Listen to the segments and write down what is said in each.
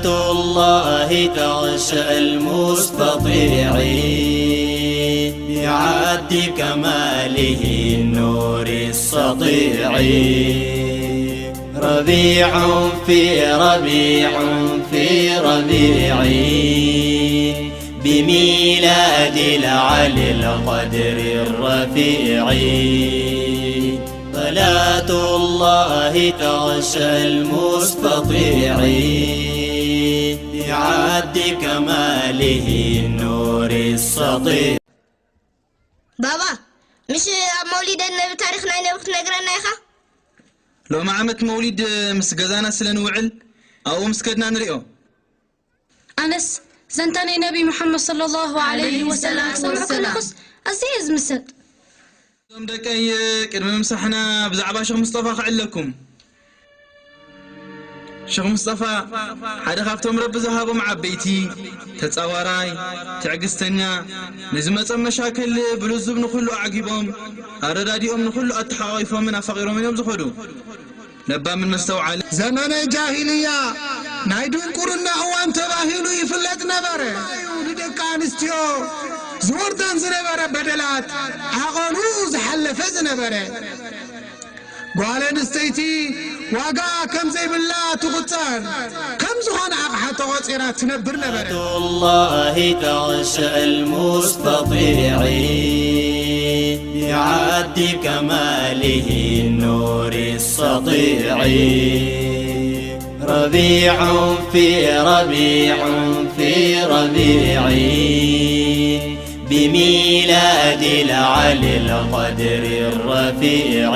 الله تغشى المستطيع بعد كماله النور السطيع. ربيع في ربيع في ربيع بميلاد العلي القدر الرفيع. صلاة الله تغشى المستطيع بعد كماله النور السطيع. ባባ፣ ምሽ ኣብ መውሊድ ነቢ ታሪኽ ናይ ነቢ ክትነግረና ኢኻ? ሎም ዓመት መውሊድ ምስ ገዛና ስለ ንውዕል ኣብኡ ምስ ከድና ንሪኦ። ኣነስ ዘንታ ናይ ነቢ ሙሓመድ ሰለላሁ ዓለይሂ ወሰለም ክሰምዕ ከለኹስ ኣዝየ እየ ዝምሰጥ። እዞም ደቀይ፣ ቅድሚ ምሳሕና ብዛዕባ ሸኽ ሙስጠፋ ክዕለኩም። ሸኽ ሙስጠፋ ሓደ ካብቶም ረቢ ዝሃቦም ዓበይቲ፣ ተጻዋራይ፣ ትዕግስተኛ፣ ንዝመጾም መሻክል ብልዙብ ንኹሉ ኣዕጊቦም፣ ኣረዳዲኦም ንኹሉ ኣተሓቋቒፎምን ኣፋቒሮምን እዮም ዝኸዱ። ለባምን መስተውዓል። ዘመነ ጃሂልያ ናይ ድንቁርና እዋን ተባሂሉ ይፍለጥ ነበረ። ንደቂ ኣንስትዮ ዝወርደን ዝነበረ በደላት ዓቐኑ ዝሓለፈ ዝነበረ። ጓል ኣንስተይቲ ዋጋ ከም ዘይብላ ትቑጸር፣ ከም ዝኾነ ኣቕሓ ተቖጺራ ትነብር ነበረ። الله تغشى المستطيع بعد كماله النور السطيع. ربيع في ربيع في ربيع بميلاد العلي القدر الرفيع.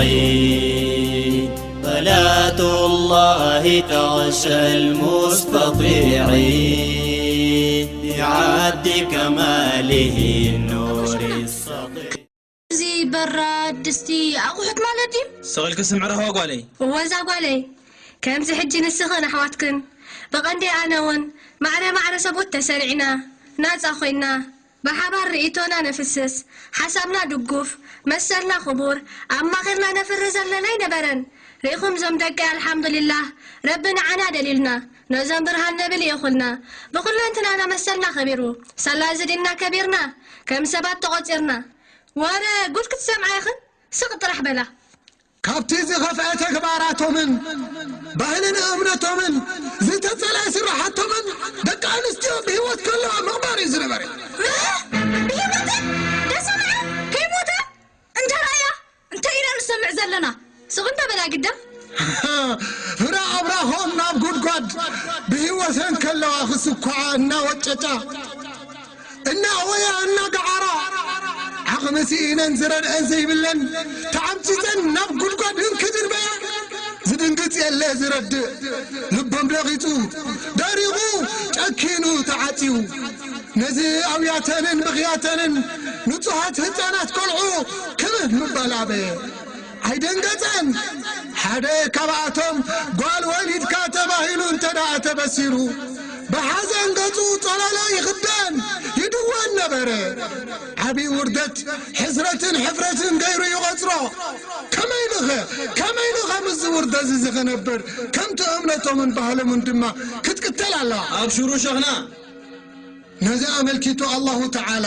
صلاة الله تغشى المستطيع بعد كماله النور السطيع. እዚ በራድ፣ ድስቲ፣ ኣቑሑት ማለት ድዩ? ስቕ ኢልኪ ስምዒ ራህዋ ጓለይ። እወ እዛ ጓለይ፣ ከምዚ ሕጂ ንስኽን ኣሕዋትክን፣ ብቐንደይ ኣነ እውን ማዕረ ማዕረ ሰብኡት ተሰሪዕና፣ ናጻ ኮይንና፣ ብሓባር ርእይቶና ነፍስስ፣ ሓሳብና ድጉፍ፣ መሰልና ክቡር፣ ኣማኺርና ነፍሪ ዘለና ኣይነበረን። ርኢኹም ዞም ደቂ፣ ኣልሓምዱሊላህ፣ ረቢ ንዓና ደልዩልና፣ ነዞም ብርሃን ነብል ይኹልና። ብኹለንትናና መሰልና ከቢሩ፣ ሳላ እዚ ዲንና ከቢርና፣ ከም ሰባት ተቖጺርና። ወረ ጉድ ክትሰምዓ ኢኽን፣ ስቕ ጥራሕ በላ። ካብቲ ዝኸፍአ ተግባራቶምን ባህልን እምነቶምን ዝተጸልአ ስራሓቶምን ደቂ ኣንስትዮ ብህይወት ከለዋ ምቕባር እዩ ዝነበረ። ብህይወተን ደሰምዐ ከይሞተ እንተ ረኣያ እንታይ ኢና ንሰምዕ ዘለና? ስቕ እንዳ በላ ግዳ። ፍረ ኣብራኾም ናብ ጉድጓድ ብህይወተን ከለዋ ክስኳዓ እናወጨጫ፣ እናወያ፣ እናገዓራ፣ ዓቕሚ ስኢነን ዝረድአን ዘይብለን ተዓምጺጸን ናብ ጉድጓድ ህንክ ዝንበያ። ዝድንግጽ የለ ዝረድእ፣ ልቦም ደቒጹ፣ ደሪቑ፣ ጨኪኑ፣ ተዓጽዩ። ነዚ ኣውያተንን ብኽያተንን ንጹሃት ህጻናት ቆልዑ ክብህ ምባል ኣበየ። ኣይደንገጸን። ሓደ ካብኣቶም ጓል ወሊድካ ተባሂሉ እንተ ደኣ ተበሲሩ፣ ብሓዘን ገጹ ጸለሎ ይኽደን፣ ይድወን ነበረ። ዓቢ ውርደት፣ ሕስረትን ሕፍረትን ገይሩ ይቖጽሮ። ከመይ ኢሉኸ፣ ከመይ ኢሉኸ ምስዚ ውርደት እዚ ክነብር? ከምቲ እምነቶምን ባህሎምን ድማ ክትቅተል ኣለዋ። ኣብሽሩ ሸኽና። ነዚ ኣመልኪቱ ኣላሁ ተዓላ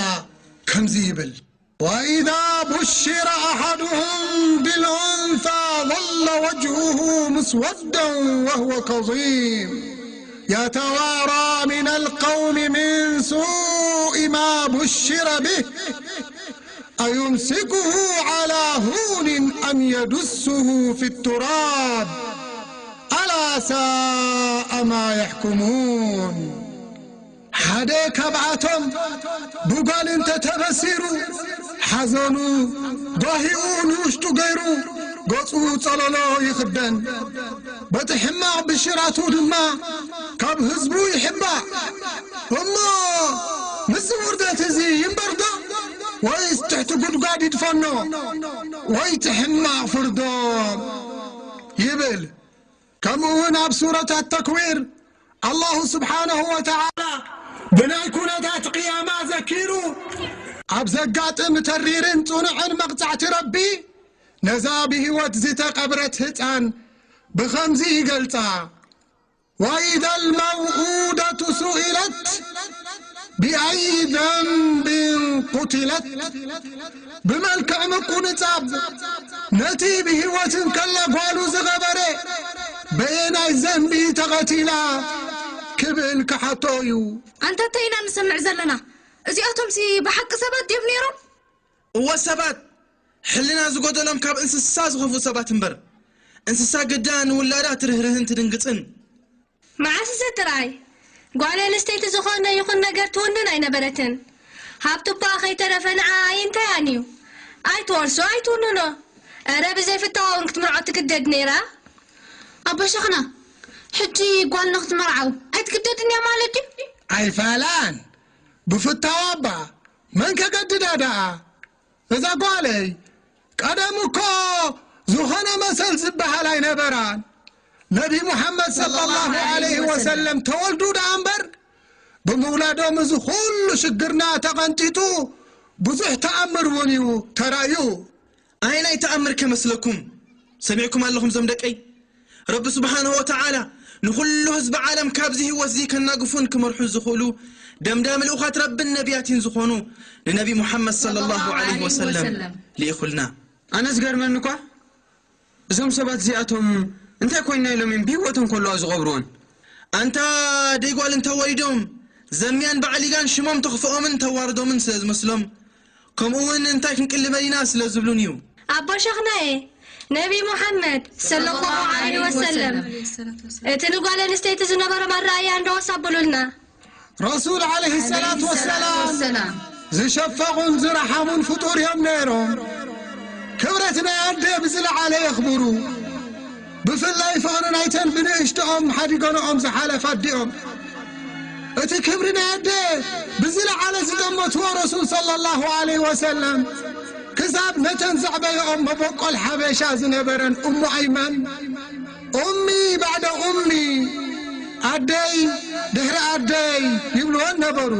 ከምዚ ይብል። وإذا بشر أحدهم بالأنثى ظل وجهه مسودا وهو كظيم يتوارى من القوم من سوء ما بشر به أيمسكه على هون أم يدسه في التراب ألا ساء ما يحكمون. ሓደ ካብኣቶም ብጓል እንተ ተበሲሩ፣ ሓዘኑ ጓሂኡ ንውሽጡ ገይሩ፣ ገጹ ጸለሎ ይኽደን። በቲ ሕማቕ ብሽራቱ ድማ ካብ ህዝቡ ይሕባእ። እሞ ምስዚ ውርደት እዚ ይንበርዶ? ወይስ ትሕቲ ጉድጓድ ይድፈኖ? ወይ እቲ ሕማቕ ፍርዶም ይብል። ከምኡ እውን ኣብ ሱረት ኣተክዊር ኣላሁ ስብሓነሁ ወተዓላ ብናይ ኩነታት ቅያማ ዘኪሩ፣ ኣብ ዘጋጥም ተሪርን ጽኑዕን መቕጻዕቲ ረቢ፣ ነዛ ብህይወት ዝተቐብረት ህጻን ብኸምዚ ይገልጻ። وإذا الموءودة ብኣይ ዘንብን ቁትለት፣ ብመልክዕ ምቁንጻብ ነቲ ብህይወት እንከላ ጓሉ ዝገበረ በየናይ ዘንቢ ተቐቲላ ክብል ክሓቶ እዩ። ኣንታ እንታይ ኢና ንሰምዕ ዘለና? እዚኣቶምሲ ብሓቂ ሰባት ድዮም ነይሮም? እወ ሰባት፣ ሕልና ዝጎደሎም ካብ እንስሳ ዝኸፍኡ ሰባት እምበር። እንስሳ ግዳ ንውላዳ ትርህርህን ትድንግጽን። መዓስ እዚ ጥራይ ጓል ኣንስተይቲ ዝኾነ ይኹን ነገር ትውንን ኣይነበረትን። ሃብቲ እኳ ከይተረፈ ንዓ ኣይንታያን እዩ። ኣይትወርሶ ኣይትውንኖ። እረ ብዘይፍታዋ እውን ክትምርዖ ትግደድ ነይራ። ኣቦ ሸኽና፣ ሕጂ ጓል ንክትመርዓው ኣይትግደድን እያ ማለት ድዩ? ኣይፋላን። ብፍታዋ እባ መን ከገድዳ ደኣ? እዛ ጓለይ ቀደም እኮ ዝኾነ መሰል ዝበሃል ኣይነበራን። ነቢ ሙሓመድ ሰለላሁ ዐለይሂ ወሰለም ተወልዱ ደኣ እምበር ብምውላዶም እዚ ኩሉ ሽግርና ተቐንጢጡ ብዙሕ ተኣምር እውን እዩ ተራእዩ። ኣየናይ ተኣምር ከመስለኩም? ሰሚዕኩም ኣለኹም ዞም ደቀይ? ረቢ ስብሓንሁ ወተዓላ ንኹሉ ህዝቢ ዓለም ካብዚ ህይወት እዚ ከናግፉን ክመርሑ ዝኽእሉ ደምዳሚ ልኡኻት ረብን ነቢያትን ዝኾኑ ንነቢ ሙሓመድ ሰለላሁ ዐለይሂ ወሰለም ልኢኹልና። ኣነ ዝገርመኒ እኳ እዞም ሰባት እዚኣቶም እንታይ ኮይና ኢሎም እዮም ብህይወቶም ከለዋ ዝቐብርዎን? ኣንታ ደይ ጓል እንተወሊዶም ዘምያን ባዕሊጋን ሽሞም ተኽፍኦምን ተዋርዶምን ስለ ዝመስሎም፣ ከምኡ እውን እንታይ ክንቅልበን ኢና ስለ ዝብሉን እዩ። ኣቦ ሸኽናየ፣ ነቢ ሙሓመድ ሰለላሁ ዐለይሂ ወሰለም እቲ ንጓል ኣንስተይቲ ዝነበሮም ኣረኣእያ እንዶ ወስ ኣብሉልና። ረሱል ዐለይሂ ሰላቱ ወሰላም ዝሸፈቑን ዝረሓሙን ፍጡር እዮም ነይሮም። ክብረት ናይ ኣደ ብዝለዓለ የኽብሩ። ብፍላይ ፍቕሪ ናይተን ብንእሽቶኦም ሓዲገንኦም ዝሓለፋ ኣዲኦም። እቲ ክብሪ ናይ ኣደ ብዝለዓለ ዝጠመትዎ ረሱል ሰለላሁ ዐለይሂ ወሰለም ክሳብ ነተን ዘዕበየኦም መበቆል ሓበሻ ዝነበረን እሙ ኣይመን ኡሚ ባዕደ ኡሚ፣ ኣደይ ድሕሪ ኣደይ ይብልወን ነበሩ።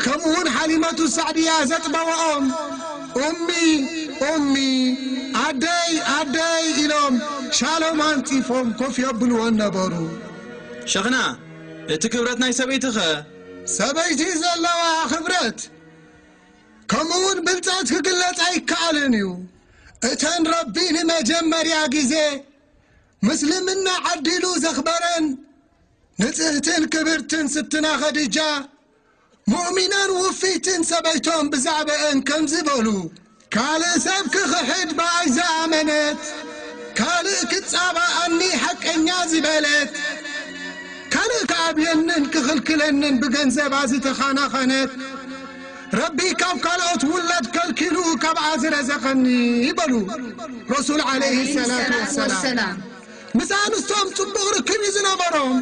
ከምኡውን ሓሊመቱ ሳዕድያ ዘጥበወኦም ኡሚ፣ ኡሚ፣ ኣደይ፣ ኣደይ ኢሎም ሻሎም ኣንጺፎም ኮፍ የብልወን ነበሩ። ሸኽና፣ እቲ ክብረት ናይ ሰበይትኸ? ሰበይቲ ዘለዋ ክብረት ከምኡውን ብልጸት ክግለጽ ኣይከኣልን እዩ። እተን ረቢ ንመጀመርያ ግዜ ምስልምና ዓዲሉ ዘኽበረን ንጽህትን ክብርትን ስትና ኸዲጃ፣ ሙእሚናን ውፍይትን ሰበይቶም ብዛዕባኤን ከምዚ በሉ፣ ካልእ ሰብ ክኽሕድ ብኣይ ዝኣመነት፣ ካልእ ክጻባኣኒ ሓቀኛ ዝበለት፣ ካልእ ክኣብየንን ክኽልክለንን ብገንዘባ ዝተኻናኸነት፣ ረቢ ካብ ካልኦት ውላድ ከልኪሉ ካብኣ ዝረዘቐኒ በሉ ረሱል ዓለይሂ ሰላቱ ወሰላም። ምስ ኣንስቶም ጽቡቕ ርክብ እዩ ዝነበሮም።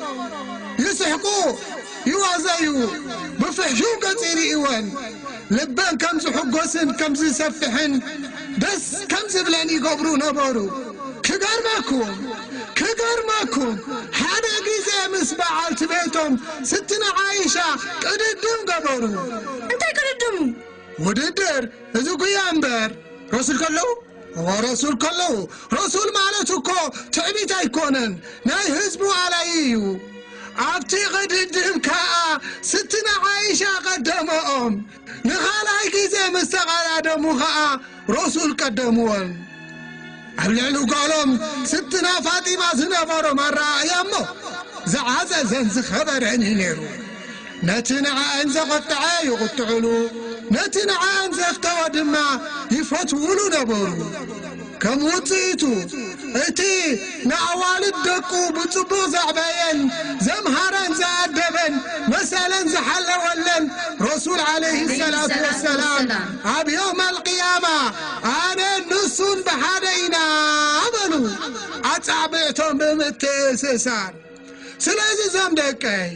ይስሕቁ፣ ይዋዘዩ፣ ብፍሕሹው ገጽ ይርእወን። ልበን ከም ዝሕጎስን ከም ዝሰፍሕን ደስ ከም ዝብለን ይገብሩ ነበሩ። ክገርመኩም፣ ክገርመኩም፣ ሓደ ግዜ ምስ በዓልቲ ቤቶም ስትና ዓይሻ ቅድድም ገበሩ። እንታይ ቅድድም? ውድድር፣ እዚ ጉያ እምበር። ረሱል ከለዉ? እወ፣ ረሱል ከለዉ። ረሱል ማለት እኮ ትዕቢት ኣይኮነን፣ ናይ ህዝቡ ኣላይ እዩ። ኣብቲ ቅድድም ከኣ ስትና ዓይሻ ቀደመኦም። ንኻልኣይ ግዜ ምስ ተቐዳደሙ ኸኣ ረሱል ቀደምወን። ኣብ ልዕሊ ጓሎም ስትና ፋጢማ ዝነበሮም ኣረኣእያ እሞ ዝዓዘዘን ዝኸበረን እዩ ነይሩ። ነቲ ንዓኣን ዘቐጠዐ ይቕጥዕሉ፣ ነቲ ንዓኣን ዘፍተወ ድማ ይፈትውሉ ነበሩ። ከም ውጽኢቱ፣ እቲ ንኣዋልድ ደቁ ብጽቡቕ ዘዕበየን፣ ዘምሃረን፣ ዝኣደበን፣ መሰለን ዝሓለወለን ረሱል ዓለይሂ ሰላቱ ወሰላም፣ ኣብ የውም ኣልቅያማ ኣነን ንሱን ብሓደ ኢና በሉ፣ ኣጻብዕቶም ብምትእስሳር። ስለዚ እዞም ደቀይ፣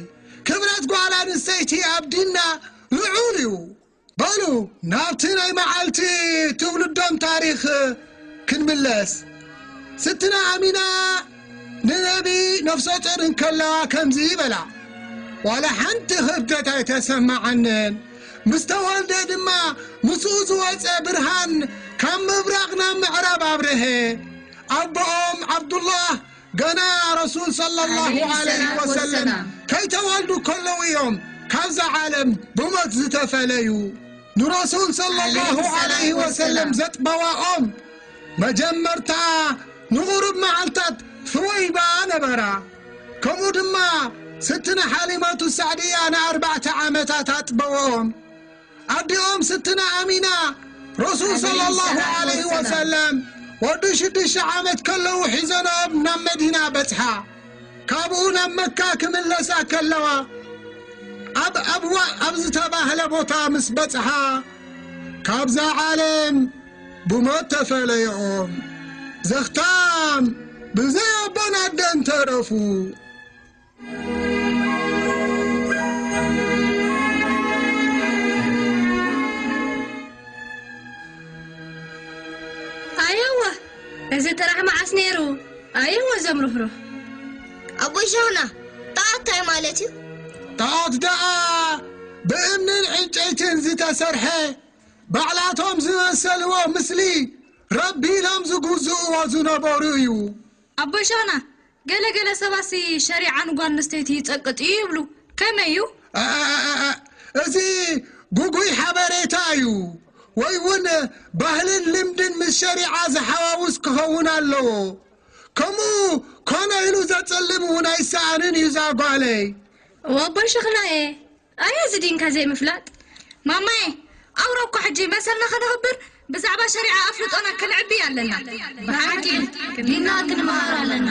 ክብረት ጓል ኣንስተይቲ ኣብ ዲንና ልዑል እዩ። በሉ፣ ናብቲ ናይ መዓልቲ ትውልዶም ታሪኽ ክንምለስ። ስትና ኣሚና ንነቢ ነፍሰ ጡር እንከለዋ ከምዚ በላ፣ ዋላ ሓንቲ ክብደት ኣይተሰማዓንን። ምስ ተወልደ ድማ ምስኡ ዝወጸ ብርሃን ካብ ምብራቕ ናብ ምዕራብ ኣብርሀ። ኣቦኦም ዓብዱላህ ገና ረሱል ሰለላሁ ዐለይሂ ወሰለም ከይተወልዱ ከለዉ እዮም ካብዛ ዓለም ብሞት ዝተፈለዩ፣ ንረሱል ሰለላሁ ዐለይሂ ወሰለም ዘጥበዋኦም፣ መጀመርታ ንቑሩብ መዓልታት ሱወይባ ነበራ። ከምኡ ድማ ስትና ሓሊመቱ ሳዕድያ ንኣርባዕተ ዓመታት ኣጥበዎም። ኣዲኦም ስትና ኣሚና፣ ረሱል ሰለላሁ ዐለይሂ ወሰለም ወዲ ሽዱሽተ ዓመት ከለዉ ሒዘንኦም ናብ መዲና በጽሓ። ካብኡ ናብ መካ ክምለሳ ከለዋ፣ ኣብ ኣብዋ ኣብ ዝተባህለ ቦታ ምስ በጽሓ፣ ካብዛ ዓለም ብሞት ተፈለይኦም። ዘኽታም ብዘይ ኣቦን ኣደን ተረፉ። ኣየወ፣ እዚ ጥራሕ መዓስ ነይሩ? ኣየወ፣ ዘም ርህሩህ። ኣቦይ ሸኽና፣ ጣዖት እንታይ ማለት እዩ? ጣዖት ደኣ ብእምንን ዕንጨይትን ዝተሰርሐ፣ ባዕላቶም ዝመሰልዎ ምስሊ ረቢ ኢሎም ዝግዝእዎ ዝነበሩ እዩ። ኣቦይ ሸኽና፣ ገለ ገለ ሰባትሲ ሸሪዓ ንጓል ኣንስተይቲ ይጸቅጥ እዩ ይብሉ። ከመይ እዩ? እ፣ እ፣ እ፣ እ፣ እዚ ጉጉይ ሓበሬታ እዩ፣ ወይ እውን ባህልን ልምድን ምስ ሸሪዓ ዝሓዋውስ ክኸውን ኣለዎ። ከምኡ ኮነ ኢሉ ዘጸልም እውን ኣይሰኣንን እዩ እዛ ጓለይ። ኣቦይ ሸኽናየ፣ ኣየ እዚ ዲንካ ዘይምፍላጥ። ማማየ፣ ኣውሮ እኮ ሕጂ መሰልና ከነኽብር ብዛዕባ ሸሪዓ ኣፍልጦና ከነዕቢ ኣለና። ብሓቂ ዲንና ክንመሃር ኣለና።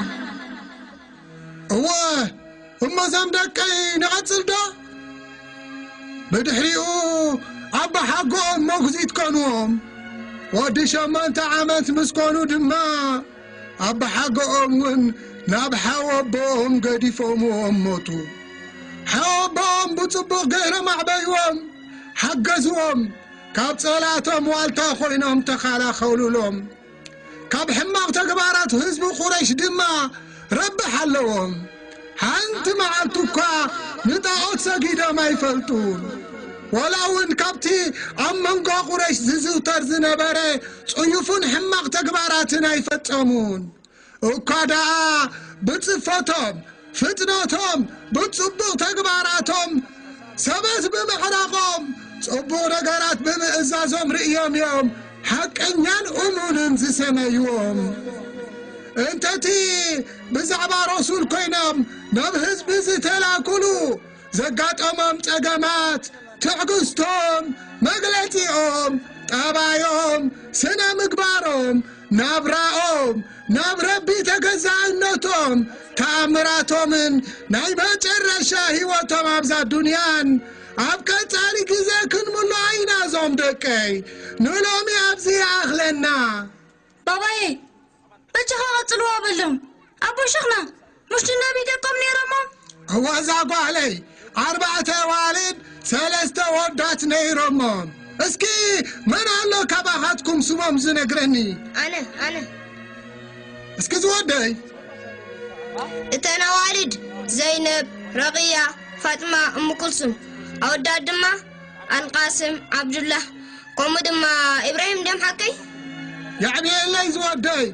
እወ፣ እሞ እዞም ደቀይ ንቐጽል ዶ? ብድሕሪኡ ኣቦሓጎኦም መጉዚት ኮንዎም። ወዲ ሸሞንተ ዓመት ምስ ኮኑ ድማ ኣቦሓጎኦም እውን ናብ ሓወቦኦም ገዲፎምዎም ሞቱ። ሓወቦኦም ብጽቡቕ ገይሮም ኣዕበይዎም፣ ሓገዝዎም፣ ካብ ጸላእቶም ዋልታ ኮይኖም ተኸላኸሉሎም። ካብ ሕማቕ ተግባራት ህዝቢ ቁረይሽ ድማ ረቢ ሓለዎም። ሓንቲ መዓልቲ እኳ ንጣዖት ሰጊዶም ኣይፈልጡን። ዋላ እውን ካብቲ ኣብ መንጎ ቁረይሽ ዝዝውተር ዝነበረ ጽዩፍን ሕማቕ ተግባራትን ኣይፈጸሙን። እኳ ደኣ ብጽፈቶም፣ ፍጥነቶም፣ ብጽቡቕ ተግባራቶም፣ ሰበት ብምሕራቖም፣ ጽቡቕ ነገራት ብምእዛዞም ርእዮም እዮም ሓቀኛን እሙንን ዝሰመይዎም። እንተቲ ብዛዕባ ረሱል ኮይኖም ናብ ህዝቢ ዝተላኩሉ ዘጋጠሞም ጸገማት፣ ትዕግስቶም፣ መግለጺኦም፣ ጠባዮም፣ ስነ ምግባሮም፣ ናብራኦም፣ ናብ ረቢ ተገዛእነቶም፣ ተኣምራቶምን ናይ መጨረሻ ህይወቶም ኣብዛ ዱንያን ኣብ ቀጻሊ ግዜ ክንምልኦ ኢና። እዞም ደቀይ ንሎሚ ኣብዚ ይኣኽለና። ባባዬ፣ በጃኻ ቀጽልዎ በሎም። ኣቦ ሸኽና፣ ምሽ ነቢ ደቆም ነይሮሞ? እወ፣ እዛ ጓለይ ኣርባዕተ ኣዋልድ ሰለስተ ወዳት ነይሮሞ። እስኪ መን ኣሎ ካባኻትኩም ስሞም ዝነግረኒ? ኣነ፣ ኣነ። እስኪ ዝወደይ። እተን ኣዋልድ ዘይነብ፣ ረቕያ፣ ፋጥማ፣ እሙ ኩልሱም። ኣወዳት ድማ ኣልቃስም፣ ዓብዱላህ፣ ከምኡ ድማ ኢብራሂም ድዮም ሓቀይ? የዕብየለይ ዝወደይ።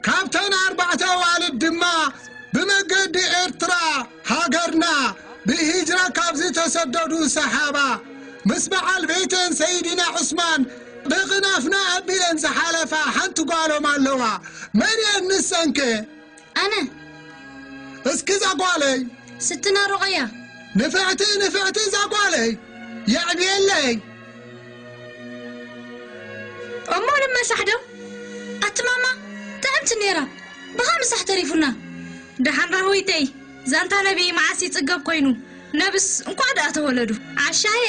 ካብተን ኣርባዕተ ኣዋልድ ድማ ብመገዲ ኤርትራ ሃገርና ብሂጅራ ካብ ዝተሰደዱ ሰሓባ ምስ በዓል ቤተን ሰይድና ዑስማን ብኽናፍና ኣቢለን ዝሓለፋ ሓንቲ ጓሎም ኣለዋ። መን እየን ንሰንከ? ኣነ። እስኪ እዛ ጓለይ። ስትና ሩቐያ። ንፍዕቲ፣ ንፍዕቲ እዛ ጓለይ። የዕብየለይ። እሞ ንመሳሕ ዶ? ኣቲ ማማ፣ ጥዕምቲ ነይራ። ብኻ ምሳሕ ተሪፉና። ደሓን ራህዊተይ፣ ዛንታ ነቢ መዓስ ይጽገብ ኮይኑ? ነብስ እንኳዕ ደኣ ተወለዱ። ዓሻየ፣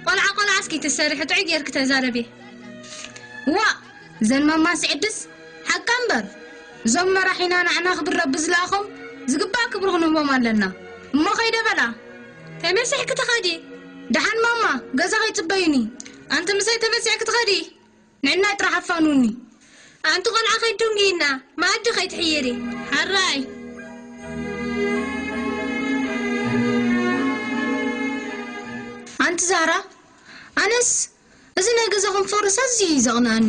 ቆልዓ ቆልዓ እስኪ ትሰርሒ ጥዑይ ጌርኪ ተዛረቢ። ዋእ፣ ዘን ማማ ስዕድስ ሓቃ እምበር፣ እዞም መራሒና ንዓና ክብር ረቢ ዝለኣኾም ዝግባእ ክብሪ ክንህቦም ኣለና። እሞ ከይደ በላ። ተመሲሕኪ ትኸዲ? ደሓን ማማ፣ ገዛ ከይጽበዩኒ። ኣንቲ ምሳይ ተመሲሕኪ ትኸዲ? ንዕናይ ጥራሕ ኣፋኑኒ። ኣንቲ ቆልዓ ከይትድንጉይና፣ መኣዲ ከይትሕይሪ። ሓራይ። ኣንቲ ዛራ፣ ኣነስ እዚ ናይ ገዛኹም ፈርስ ኣዝዩ እዩ ዘቕንኣኒ።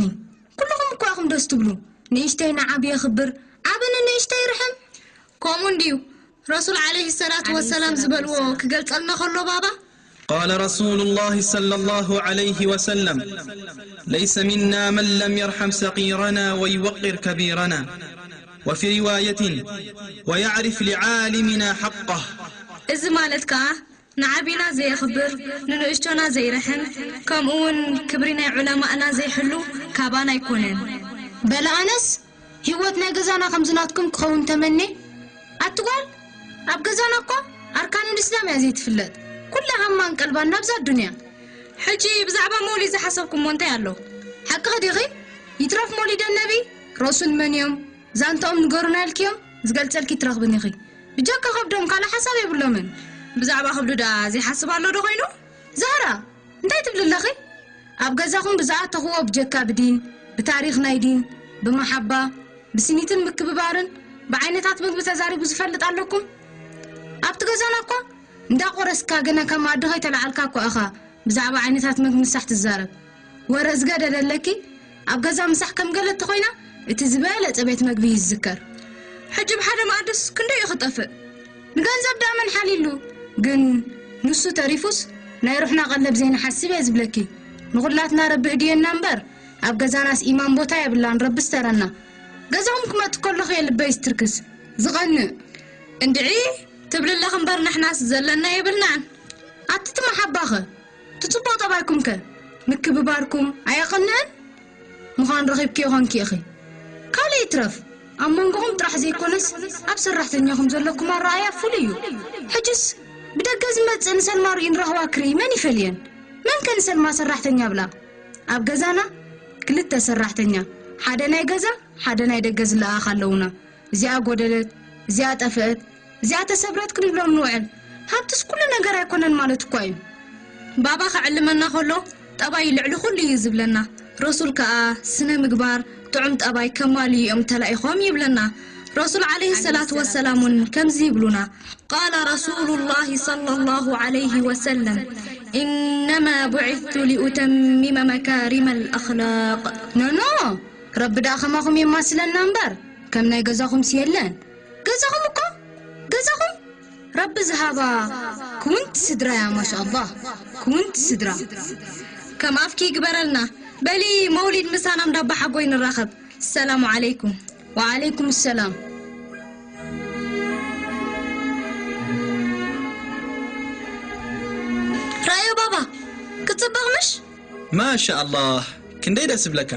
ኩልኹም እኮ ኢኹም ደስ ትብሉ። ንእሽተይ ንዓቢ የኽብር፣ ዓቢ ንንእሽተይ ይርሕም። ከምኡ እንድዩ። ረሱል ዓለይሂ ሰላቱ ዓለይሂ ወሰላም ሰላቱ ዝበልዎ ወሰላም። ክገልጸልና ከሎ ባባ፣ قال رسول الله صلى الله عليه وسلم: ليس منا من لم يرحم صغيرنا ويوقر كبيرنا، وفي رواية: ويعرف لعالمنا حقه. እዚ ማለት ከኣ ንዓቢና ዘየኽብር፣ ንንእሽቶና ዘይርሕም፣ ከምኡ እውን ክብሪ ናይ ዑለማእና ዘይሕሉ ካባና ኣይኮነን። በለ ኣነስ፣ ህይወት ናይ ገዛና ከምዚ ናትኩም ክኸውን ተመኔ። ኣቲ ጓል፣ ኣብ ገዛና እኳ ኣርካኑል እስላም እያ ዘይትፍለጥ። ኩላ ሃማን ቀልባን ናብዛ ኣዱንያ። ሕጂ ብዛዕባ መውሊድ ዝሓሰብኩሞ እንታይ ኣሎ? ሓቅኺ ዲኺ? ይትረፍ መውሊደ ነቢ፣ ረሱል መን እዮም? ዛንታኦም ንገሩና ኢልክዮም? ዝገልጸልኪ ትረኽብን ኢኺ። ብጀካ ከብዶም ካልእ ሓሳብ የብሎምን። ብዛዕባ ከብዱ ደኣ ዘይሓስብ ኣሎ ዶ ኮይኑ? ዛህራ፣ እንታይ ትብሊ ኣለኺ? ኣብ ገዛኹም ብዝኣተኽዎ ብጀካ ብዲን፣ ብታሪኽ ናይ ዲን፣ ብመሓባ፣ ብስኒትን ምክብባርን፣ ብዓይነታት ምግቢ ተዛሪቡ ዝፈልጥ ኣለኩም? ኣብቲ ገዛና እኳ እንዳቆረስካ ገና ካብ መኣዲ ከይተለዓልካ እኳ ኢኻ ብዛዕባ ዓይነታት ምግቢ ምሳሕ ትዛረብ። ወረ ዝገደደ ኣለኪ፣ ኣብ ገዛ ምሳሕ ከም ገለ እንተኾይና፣ እቲ ዝበለጸ ቤት መግቢ እዩ ዝዝከር። ሕጂ ብሓደ መኣድስ ክንደይ እዩ ክጠፍእ? ንገንዘብ ደኣ መን ሓሊሉ? ግን ንሱ ተሪፉስ ናይ ሩሕና ቀለብ ዘይንሓስብ እየ ዝብለኪ። ንኹላትና ረቢ ህድየና እምበር፣ ኣብ ገዛናስ ኢማን ቦታ የብላን፣ ረቢ ስተረና። ገዛኹም ክመጽእ ከለኹ እየ ልበይ ዝትርክስ፣ ዝቐንእ። እንድዒ ትብሊ ኣለኺ እምበር ንሕናስ ዘለና የብልናን። ኣቲ እቲ መሓባኸ? እቲ ጽቡቕ ጠባይኩምከ? ምክብባርኩም ኣየቐንእን? ምዃን ረኺብኪ ይኾንኪ ኢኺ። ካልእ ይትረፍ፣ ኣብ መንጎኹም ጥራሕ ዘይኮነስ ኣብ ሰራሕተኛኹም ዘለኩም ኣረኣእያ ፍሉይ እዩ። ሕጅስ ብደገ ዝመጽእ ንሰልማ ርእዩ ንራህዋ ክርኢ መን ይፈልየን? መን ከ ንሰልማ ሰራሕተኛ ብላ? ኣብ ገዛና ክልተ ሰራሕተኛ፣ ሓደ ናይ ገዛ፣ ሓደ ናይ ደገ ዝለኣኣኽ ኣለውና። እዚኣ ጎደለት፣ እዚኣ ጠፍአት፣ እዚኣ ተሰብረት ክንብሎም ንውዕል። ሃብትስ ኩሉ ነገር ኣይኮነን ማለት እኳ እዩ። ባባ ክዕልመና ከሎ ጠባይ ልዕሊ ኩሉ እዩ ዝብለና። ረሱል ከኣ ስነ ምግባር፣ ጥዑም ጠባይ ከማልዩ እዮም ተላኢኾም ይብለና። ረሱል ዓለይሂ ሰላቱ ወሰላም እውን ከምዚ ይብሉና። قال رسول الله صلى الله عليه وسلم: إنما بعثت لأتمم مكارم الأخلاق. ኖ ኖ፣ ረቢ ደኣ ከማኹም የማስለና እምበር ከም ናይ ገዛኹምስ የለን። ገዛኹም እኮ ገዛኹም ረቢ ዝሃባ ክውንቲ ስድራ እያ። ማሻኣላህ፣ ክውንቲ ስድራ። ከም ኣፍኪ ይግበረልና። በሊ መውሊድ ምሳና እንዳ ኣባ ሓጎይ ንራኸብ። ሰላሙ ዓለይኩም። ወዓለይኩም ሰላም። ራዮ ባባ፣ ክጽብቕ ምሽ? ማሻኣላህ፣ ክንደይ ደስ ዝብለካ።